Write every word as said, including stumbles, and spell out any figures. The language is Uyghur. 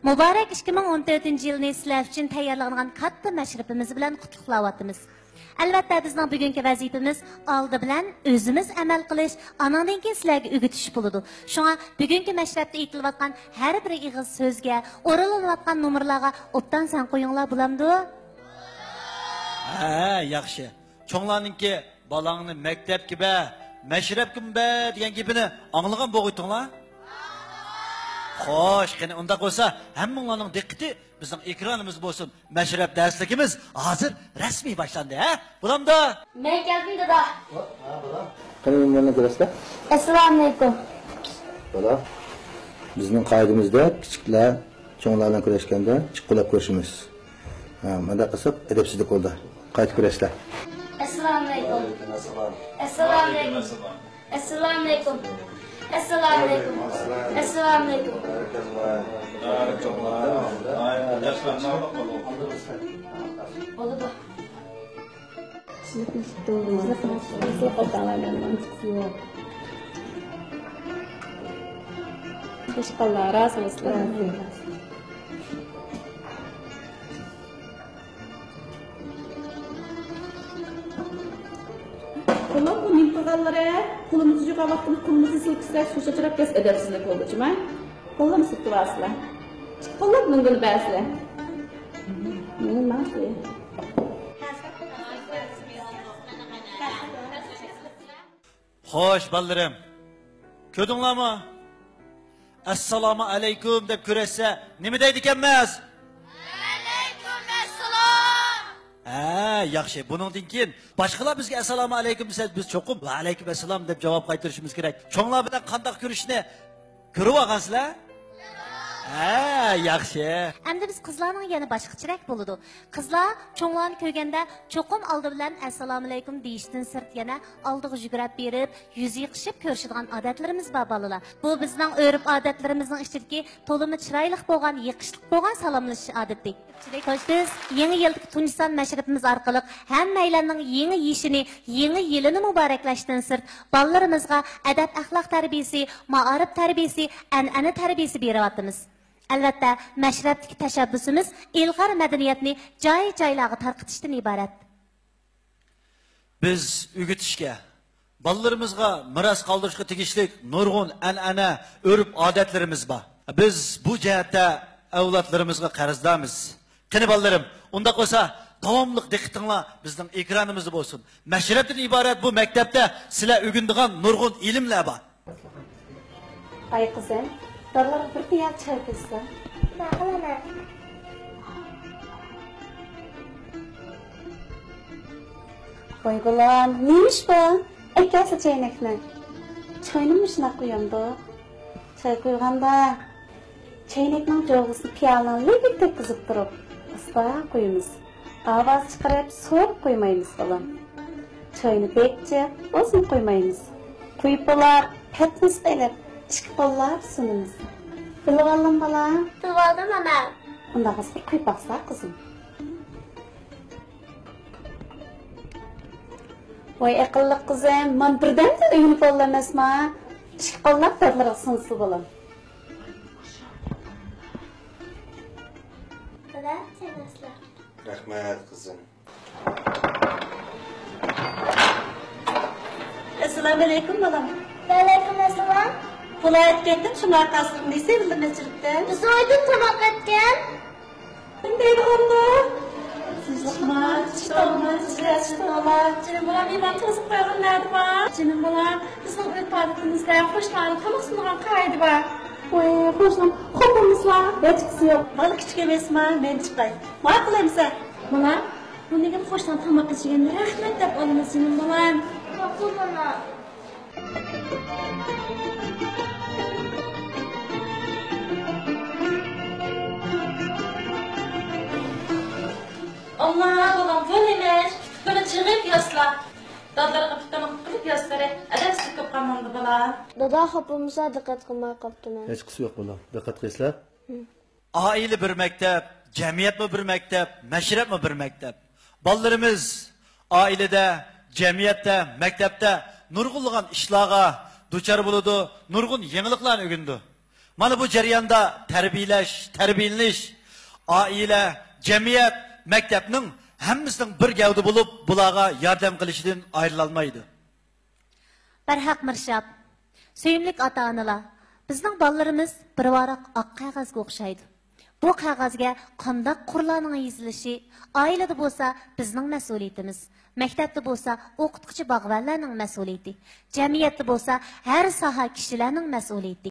مۇبارەك ئىككى مىڭ ئون تۆتىنچى يىلنى سىلەر ئۈچۈن تەييارلانغان كاتتا مەشرىپىمىز بىلەن قۇتلۇقلاۋاتىمىز. ئەلۋەتتە، بىزنىڭ بۈگۈنكى ۋەزىپىمىز ئالدى بىلەن ئۆزىمىز ئەمەل قىلىش، ئاناندىن كېيىن سىلەرگە ئۆگىتىش بولىدۇ. شۇڭا بۈگۈنكى مەشرەپتە ئېيتىلىۋاتقان ھەر بىر ئېغىز سۆزگە، ئورۇنلىنىۋاتقان نومۇرلارغا ئوبدان سان قويۇڭلار، بولامدۇ؟ ھە، ياخشى. چوڭلارنىڭكى «بالاڭنى مەكتەپكە بەر، مەشرەپكىمۇ بەر» دېگەن گېپىنى ئاڭلىغان بولغىيتىڭلار؟ خوش، قېنى ئۇنداق بولسا ھەممىڭلارنىڭ دىققىتى بىزنىڭ ئېكرانىمىزدا بولسۇن. مەشرەپ دەرسلىكىمىز ھازىر رەسمىي باشلاندى، ھە؟ بولامدۇ؟ مەن كەلدىم، دادا. قېنى، مېھمانلارنى كۆرەسىلەر. ئەسسالامۇئەلەيكۇم. بالا، بىزنىڭ قائىدىمىزدە كىچىكلەر چوڭلار بىلەن كۆرۈشكەندە چىققۇلاپ كۆرۈشىمىز. ھە، مۇنداق قىلساق ئەدەپسىزلىك بولىدۇ. قايتا كۆرەسىلەر. ئەسسالامۇئەلەيكۇم. ئەسسالامۇئەلەيكۇم. ئەسسالامۇئەلەيكۇم. ئەسسالامۇئەلەيكۇم. بولىدۇ. بۇلار بۇ نېمە قىلغانلىرى؟ قولىمىزنى يۇغان ۋاقتىمىز قولىمىزنى سىلكىسەك، سۇ چاچراپ كەتسە ئەدەپسىزلىك بولىدۇ، جۇما. قوللارنى سىلكىۋالسىلەر. قوللاپ مىڭگۈل بەرسىلەر. مېنىڭ ماڭسى. خوش، بالىلىرىم. كۆردۈڭلارمۇ؟ «ئەسسالامۇ ئەلەيكۇم» دەپ كۆرۈشسە نېمە دەيدىكەنمىز؟ ۋەئەلەيكۇم ئەسسالام. ھە، ياخشى. بۇنىڭدىن كېيىن باشقىلار بىزگە «ئەسسالامۇ ئەلەيكۇم» دېسە، بىز چوقۇم «ۋەئەلەيكۇم ئەسسالام» دەپ جاۋاب قايتۇرۇشىمىز كېرەك. چوڭلار بىلەن قانداق كۆرۈشنى كۆرۈۋالغانسىلەر؟ ھە، ياخشى. ئەمدى بىز قىزلارنىڭ يەنە باشقىچىراك بولىدۇ. قىزلار چوڭلارنى كۆرگەندە چوقۇم ئالدى بىلەن «ئەسسالامۇئەلەيكۇم» دېيىشتىن سىرت يەنە ئالدىغا يۈگۈرۈپ بېرىپ، يۈز يېقىشىپ كۆرۈشىدىغان ئادەتلىرىمىز بار، بالىلار. بۇ بىزنىڭ ئۆرپ-ئادەتلىرىمىزنىڭ ئىچىدىكى تولىمۇ چىرايلىق بولغان، يېقىشلىق بولغان سالاملىشىش ئادىتى. خوش، بىز يېڭى يىلدىكى تۇنجى سان مەشرىپىمىز ئارقىلىق ھەممەيلەننىڭ يېڭى يېشىنى، يېڭى يىلىنى مۇبارەكلەشتىن سىرت، بالىلىرىمىزغا ئەدەپ-ئەخلاق تەربىيىسى، مائارىپ تەربىيىسى، ئەنئەنە تەربىيىسى بېرىۋاتىمىز. ئەلۋەتتە، مەشرەپتىكى تەشەببۇسىمىز ئىلغار مەدەنىيەتنى جاي-جايلارغا تارقىتىشتىن ئىبارەت. بىز ئۆگىتىشكە، بالىلىرىمىزغا مىراس قالدۇرۇشقا تېگىشلىك نۇرغۇن ئەنئەنە، ئۆرپ-ئادەتلىرىمىز بار. بىز بۇ جەھەتتە ئەۋلادلىرىمىزغا قەرزدارمىز. قېنى، بالىلىرىم، ئۇنداق بولسا، داۋاملىق دىققىتىڭلار بىزنىڭ ئېكرانىمىزدا بولسۇن. مەشرەپتىن ئىبارەت بۇ مەكتەپتە سىلەر ئۆگىنىدىغان نۇرغۇن ئىلىملەر بار. ئاي قىزىم، دادىلارغا بىر پىيالە چاي قۇيسا. ماقۇل، ئانا. ۋاي بالام، نېمە ئىش بۇ؟ ئەكەلسە چەينەكنى. چاينى مۇشۇنداق قۇيامدۇ؟ چاي قۇيغاندا چەينەكنىڭ جوغىسىنى پىيالىنىڭ لېۋىگە تەگكۈزۈپ تۇرۇپ، ئاستا قۇيىمىز. ئاۋاز چىقىرىپ سوراپ قۇيمايمىز، بالام. چاينى بەك جىق، ئۇزۇن قۇيمايمىز. قۇيۇپ بولاپ، پەتنۇس ئېلىپ، ئىككى قوللاپ سۇنىمىز. بىلىۋالدىڭ، بالام؟ بىلىۋالدىم، ئانا. ئۇنداق بولسا بىر قۇيۇپ باقسا، قىزىم. ۋاي ئەقىللىق قىزىم، مانا بىردەمدىلا ئۆگىنىپ بولدى ئەمەسما؟ ئىككى قوللاپ دادىلىرىغا سۇنسا، بالام. رەھمەت، قىزىم. ئەسسالامۇئەلەيكۇم، بالام. ۋەئەلەيكۇم ئەسسالام. پۇل ئايرىپ كەتتىم، شۇ ماقاسىلىق نېسى بىللە مەچرىپتە. بىز ئايدىن تاماق ئەتكەن. نېمە دەيدىغاندۇ؟ سىزلىقما، چىتاڭما، سىزلەر چىتاڭلار. جېنىم بالام، ئىمان توزۇپ قويغان نەدىما؟ جېنىم بالام، بىزنىڭ ئۆرپ-ئادىتىمىزدە قوشنىلارنى تاماق سۇنىدىغان قائىدە بار. ۋاي، قوشنام، خوپ بولمىسىلا، ھېچقىسى يوق. بالا كىچىك ئەمەسما، مەن چىقاي. ماقۇل ئەمسە. بالام، بۇنى كىم قوشنام تاماق ئىچىگەندە رەھمەت دەپ ئالىمىز، جېنىم بالام. ماقۇل، ئانا. ئاللا، بالام، بۇ نېمە؟ پۇتىنى چىغىپ ياسلا. دادىلىرىغا پۇتىنى قىلىپ ياسلىرى ئەدەپسىزلىك كۆپ قالمامدۇ، بالا؟ دادا خاپا بولمىسا، دىققەت قىلماي قاپتىمەن. ھېچقىسى يوق، بالام. دىققەت قىلىسىلەر. ئائىلە بىر مەكتەپ، جەمئىيەتمۇ بىر مەكتەپ، مەشرەپمۇ بىر مەكتەپ. بالىلىرىمىز ئائىلىدە، جەمئىيەتتە، مەكتەپتە نۇرغۇنلىغان ئىشلارغا دۇچار بولىدۇ، نۇرغۇن يېڭىلىقلارنى ئۆگىنىدۇ. مانا بۇ جەرياندا تەربىيەلەش، تەربىيەلىنىش، ئائىلە، جەمئىيەت، مەكتەپنىڭ ھەممىسىنىڭ بىر گەۋدە بولۇپ، بۇلارغا ياردەم قىلىشىدىن ئايرىلالمايدۇ. بەرھەق مىرشاب، سۆيۈملۈك ئاتا-ئانىلار، بىزنىڭ بالىلىرىمىز بىر ۋاراق ئاق قەغەزگە ئوخشايدۇ. بۇ قەغەزگە قانداق قۇرلارنىڭ يېزىلىشى ئائىلىدە بولسا بىزنىڭ مەسئۇلىيىتىمىز، مەكتەپتە بولسا ئوقۇتقۇچى باغۋەنلەرنىڭ مەسئۇلىيىتى، جەمئىيەتتە بولسا ھەر ساھە كىشىلەرنىڭ مەسئۇلىيىتى.